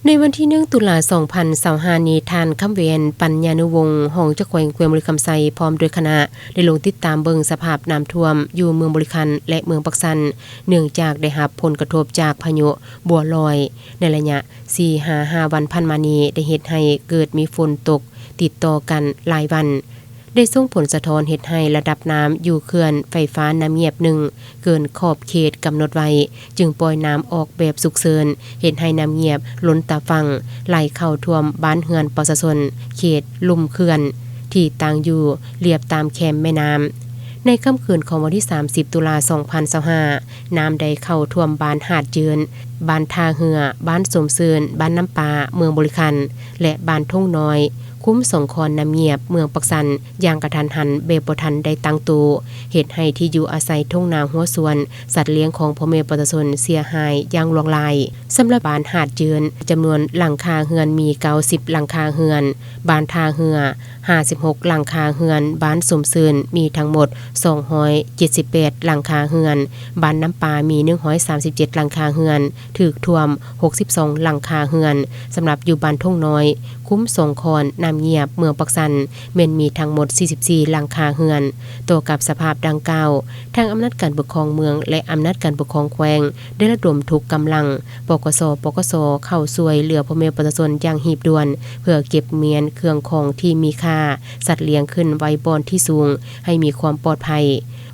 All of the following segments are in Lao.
ໃນວັນທີໜຶ່ງ ຕຸລາ ສອງພັນຊາວຫ້ານີ້, ທ່ານ ຄຳແຫວນ ປັນຍານຸວົງ ຮອງເຈົ້າແຂວງແຂວງບໍລິຄຳໄຊ ພ້ອມດ້ວຍຄະນະ ໄດ້ລົງຕິດຕາມເບິ່ງສະພາບນ້ຳຖ້ວມຢູ່ເມືອງບໍລິຄັນ ແລະ ເມືອງປາກຊັນ, ເນື່ອງຈາກໄດ້ຮັບຜົນກະທົບຈາກພາຍຸບົວລອຍ ໃນໄລຍະສີ່ຫາຫ້າວັນຜ່ານມານີ້ ໄດ້ເຮັດໃຫ້ເກີດມີຝົນຕົກຕິດຕໍ່ກັນຫຼາຍວັນ. ໄດ້ສົ່ງຜົນສະທ້ອນເຮັດໃຫ້ລະດັບນ້ຳຢູ່ເຂື່ອນໄຟຟ້ານ້ຳງຽບໜຶ່ງ ເກີນຂອບເຂດກຳນົດໄວ້, ຈຶ່ງປ່ອຍນ້ຳອອກແບບສຸກເສີນ, ເຮັດໃຫ້ນ້ຳງຽບລົ້ນຕາຝັ່ງ, ໄຫຼເຂົ້າຖ້ວມບ້ານເຮືອນປະຊາຊົນເຂດລຸ່ມເຂື່ອນ ທີ່ຕັ້ງຢູ່ລຽບຕາມແຄມແມ່ນ້ຳ. ໃນຄ່ຳຄືນຂອງວັນທີສາມສິບ ຕຸລາ ສອງພັນຊາວຫ້າ, ນ້ຳໄດ້ເຂົ້າຖ້ວມບ້ານຫາດເຈີນ, ບ້ານທ່າເຮືອ, ບ້ານສົມຊື່ນ, ບ້ານນ້ຳປາ, ເມືອງບໍລິຄັນ ແລະ ບ້ານທົ່ງນ້ອຍ, ຄຸ້ມສອງຄອນນ້ຳງຽບ, ເມືອງປາກຊັນ ຢ່າງກະທັນຫັນແບບບໍ່ທັນໄດ້ຕັ້ງໂຕ, ເຮັດໃຫ້ທີ່ຢູ່ອາໄສ, ທົ່ງນາ, ຮົ້ວສວນ, ສັດລ້ຽງຂອງພໍ່ແມ່ປະຊາຊົນເສຍຫາຍຢ່າງຫຼວງຫຼາຍ. ສຳລັບບ້ານຫາດເຈີນ, ຈຳນວນຫຼັງຄາເຮືອນມີເກົ້າສິບຫຼັງຄາເຮືອນ, ບ້ານທ່າເຮືອ ຫ້າສິບຫົກຫຼັງຄາເຮືອນ, ບ້ານສົມຊື່ນມີທັງໝົດສອງຮ້ອຍເຈັດສິບແປດຫຼັງຄາເຮືອນ, ບ້ານນ້ຳປາມີໜຶ່ງຮ້ອຍສາມສິບເຈັດຫຼັງຄາເຮືອນ, ຖືກຖ້ວມຫົກສິບສອງຫຼັງຄາເຮືອນ. ສຳລັບຢູ່ບ້ານທົ່ງນ້ອຍ, ຄຸ້ມສອງຄອນ, ນ້ຳງຽບ, ເມືອງປາກຊັນ ແມ່ນມີທັງໝົດສີ່ສິບສີ່ຫຼັງຄາເຮືອນ. ຕໍ່ກັບສະພາບດັ່ງກ່າວ, ທາງອຳນາດການປົກຄອງເມືອງ ແລະ ອຳນາດການປົກຄອງແຂວງ ໄດ້ລະດົມທຸກກຳລັງ ປກສ, ປກສ ເຂົ້າຊ່ວຍເຫຼືອພໍ່ແມ່ປະຊາຊົນຢ່າງຮີບດ່ວນ ເພື່ອເກັບມ້ຽນເຄື່ອງຂອງທີ່ມີຄ່າ, ສັດລ້ຽງຂຶ້ນໄວ້ບ່ອນທີ່ສູງ ໃຫ້ມີຄວາມປອດໄພ.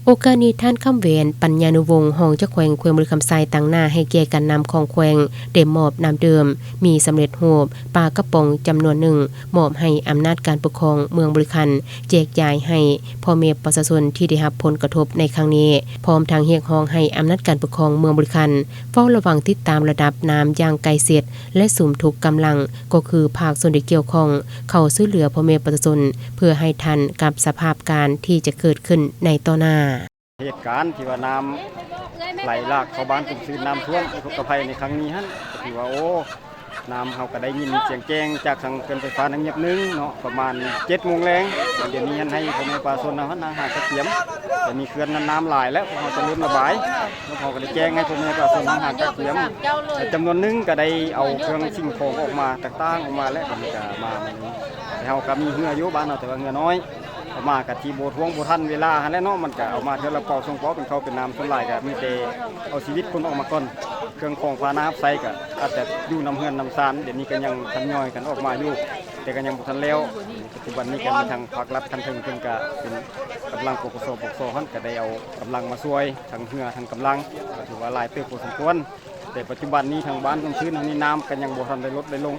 ໂອກາດນີ້, ທ່ານ ຄຳແຫວນ ປັນຍານຸວົງ ຮອງເຈົ້າແຂວງແຂວງບໍລິຄຳໄຊ ຕາງໜ້າໃຫ້ແກ່ການນຳຂອງແຂວງ ໄດ້ມອບນ້ຳດື່ມ ມີສຳເລັດຮູບ, ປາກະປ໋ອງຈຳນວນໜຶ່ງ ມອບໃຫ້ອຳນາດການປົກຄອງເມືອງບໍລິຄັນ ແຈກຢາຍໃຫ້ພໍ່ແມ່ປະຊາຊົນທີ່ໄດ້ຮັບຜົນກະທົບໃນຄັ້ງນີ້, ພ້ອມທັງຮຽກຮ້ອງໃຫ້ອຳນາດການປົກຄອງເມືອງບໍລິຄັນ ເຝົ້າລະວັງຕິດຕາມລະດັບນ້ຳຢ່າງໃກ້ຊິດ ແລະ ສຸມທຸກກຳລັງ, ກໍຄືພາກສ່ວນທີ່ກ່ຽວຂ້ອງ ເຂົ້າຊ່ວຍເຫຼືອພໍ່ແມ່ປະຊາຊົນ ເພື່ອໃຫ້ທັນກັບສະພາບການທີ່ຈະເກີດຂຶ້ນໃນຕໍ່ໜ້າ. ເຫດການທີ່ວ່ານ້ຳໄຫຼຫຼາກເຂົ້າບ້ານກຸມຊືນ ນ້ຳຖ້ວມອຸທົກກະໄພໃນຄັ້ງນີ້ຫັ້ນ ກໍຖືວ່າ ໂອ້ ນ້ຳເຮົາກໍໄດ້ຍິນສຽງແຈ້ງຈາກທາງເຂື່ອນໄຟຟ້ານ້ຳງຽບໜຶ່ງເນາະ ປະມານເຈັດໂມງແລງ. ດຽວນີ້ຫັ້ນໃຫ້ພໍ່ແມ່ປະຊາຊົນເຮົາຫັ້ນຫາກະກຽມ, ດຽວນີ້ເຂື່ອນນັ້ນນ້ຳຫຼາຍແລ້ວ ພວກເຮົາຈະເລີ່ມລະບາຍ. ແລ້ວເຮົາກໍໄດ້ແຈ້ງໃຫ້ພໍ່ແມ່ປະຊາຊົນເຮົາຫາກະກຽມ, ແລະ ຈຳນວນໜຶ່ງກໍໄດ້ເອົາເຄື່ອງສິ່ງຂອງອອກມາຕ່າງໆ ອອກມາແລ້ວ ກໍມີກະມາມື້ນີ້. ແຕ່ເຮົາກໍມີເຮືອຢູ່ບ້ານເຮົາ ແຕ່ວ່າເຮືອນ້ອຍ. ເອົາມາກະທີ່ບໍ່ທວງບໍ່ທັນເວລາຫັ້ນແຫຼະເນາະ, ມັນກະເອົາມາເທື່ອລະເປົາສອງເປົາ ເປັນເຂົ້າເປັນນ້ຳ. ສ່ວນຫຼາຍກະມີແຕ່ເອົາຊີວິດຄົນອອກມາກ່ອນ, ເຄື່ອງຂອງພາຫະນະຮັບໃຊ້ກະອາດຈະຢູ່ນຳເຮືອນນຳຊານ, ດຽວນີ້ກະຍັງທະຍອຍກັນອອກມາຢູ່ ແຕ່ກະຍັງບໍ່ທັນແລ້ວ. ປັດຈຸບັນນີ້ກະມີທາງພາກລັດຂັ້ນເທິງເພິ່ນກະເປັນກຳລັງ ປກສ ປກສ ຫັ້ນກະໄດ້ເອົາກຳລັງມາຊ່ວຍ ທັງເຮືອທັງກຳລັງ ກະຖືວ່າຫຼາຍເຕີບພໍສົມຄວນ. ແຕ່ປັດຈຸບັນນີ້ທາງບ້ານສົມຊື່ນເຮົານີ້ ນ້ຳກະຍັງບໍ່ທັນໄດ້ລົດໄດ້ລົງ.